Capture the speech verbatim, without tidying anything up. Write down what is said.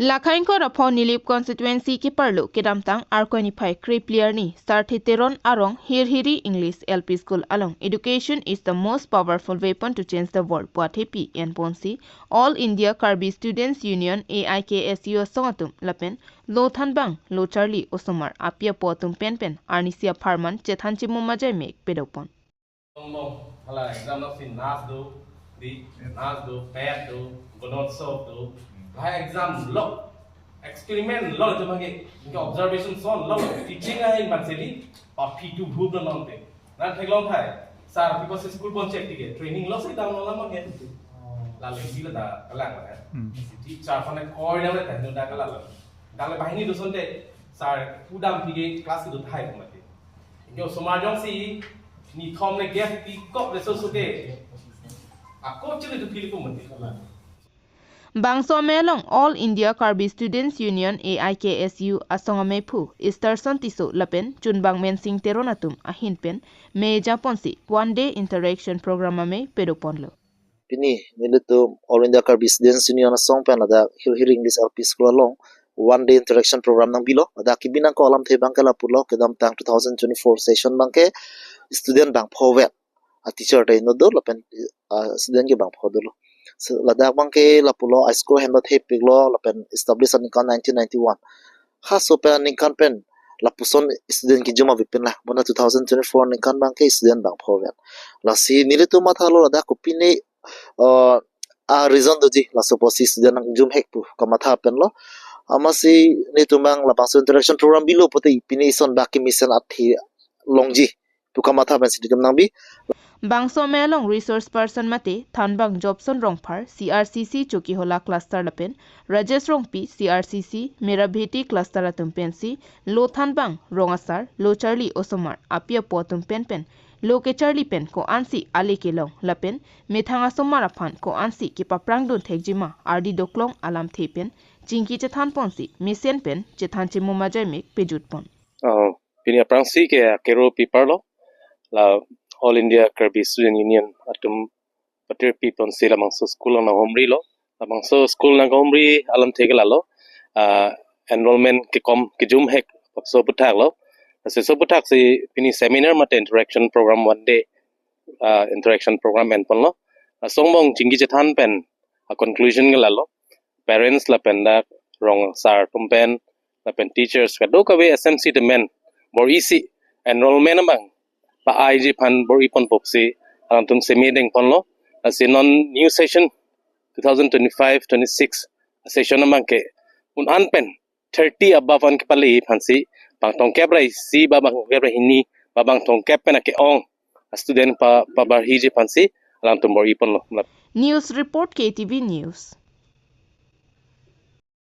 Lakhaingkot apho Nilip constituency keparlo kedamtang Arkoi niphai krepli arni Sarthe Teron arong Hirhiri English L P School along "Education is the most powerful weapon to change the world" pu athepi enponsi All India Karbi Students Union, A I K S U asong atum lapen lo thanbang lo charli osomar api apo atum penpen arnisi apharman chethan chimum ajai mek pedopon. Long long, hala exam lo si nas do, di nas do, pet do, gunotsav do, hala exam lo, experiment lo, itu bagi, ke observation son lo, teaching ahin ban seli, pa pitu bhup lo nonte. Nan theklong thai, sir, people si school pon check tige, training lo si dam lo lam ke. Lalu isi lo da kalang ya. Hmm. Isi sir pon koi na le ta, nu da kalang lo. Dale banghini do sonte, sir, pudam tige class do thai kumate. Yo, osomar jongsi nithom le gap pi kok le so so ke. Ako chili tu pili pu mati. Bangso amei along All India Karbi Students Union, A I K S U asong ameiphu Easterson Tisso lapen Chunbang Mensing Teron atum ahin pen mei japonsi one day interaction program amei pedoponlo. Pini nelitum All India Karbi Students Union asong pen ladak Hirhiri English L P School along one day interaction program nangbilo. Ladak kebi nangkok alamthe abangke lapulo, kedamtang two thousand twenty-four session abangke student bangpho vet, a teacher ta inut do lapen, ah, student ke bangpho dolo. So, ladak abangke lapulo, a school hem ta thepiklo lapen establish aningkan nineteen ninety-one. Halaso pen aningkan pen lapuson student kejum ave pen la, bona two thousand twenty-four aningkan abangke student bangpho vet. Lasi nelitum mathalo ladak kopine, uh, a reason doji, laso apotsi student nangjumhek pu kamatha penlo. Amatsi nelitum abang labangso interaction program bilo pute pine ison baki mesen athe longji pu kamatha pensi nelitum nangbi. Bangso amei along resource person mate thanbang Jobson Rongphar, C R C C Chokihola cluster lapen Rajesh Rongpi, C R C C Merabheti cluster atum pensi lo thanbang, rong asar, lo charli osomar api apo atum penpen lo kecharli pen ko-ansi ale kelong lapen methang asomar aphan ko-ansi kepaprang dun thekjima ardi doklong alamthe pen chingki chethanponsi mesen pen chethan chimum ajai mek pejutpon. Oh, pini aphrangsi ke akero pi parlo, la All India Karbi Student Union atum patir piponsi labangso school nang homrilo. Labangso school nang homri alamthe ke lalo, ah, enrollment kekom kejumhek, laso aphuthak lo. Laso aphuthak si pini seminar mate interaction program one day, ah, interaction program enponlo. Laso angbong chingki chethan pen a conclusion ke lalo. Parents lapen dak rong asar atum pen lapen teachers kadokave S M C temen bor-isi enrollment abang pa-aiji aphan bor-iponpo pusi alangtum semi dengponlo. Lasi non new session two thousand twenty-five twenty-six session abangke un-an pen thirty above an kepale aphansi bang tongkep ra isi ba bang tongkep ra hini ba bang tongkep pen ake-ong student pa, pabarhiji aphansi alangtum bor-iponlo. News report, K T V News.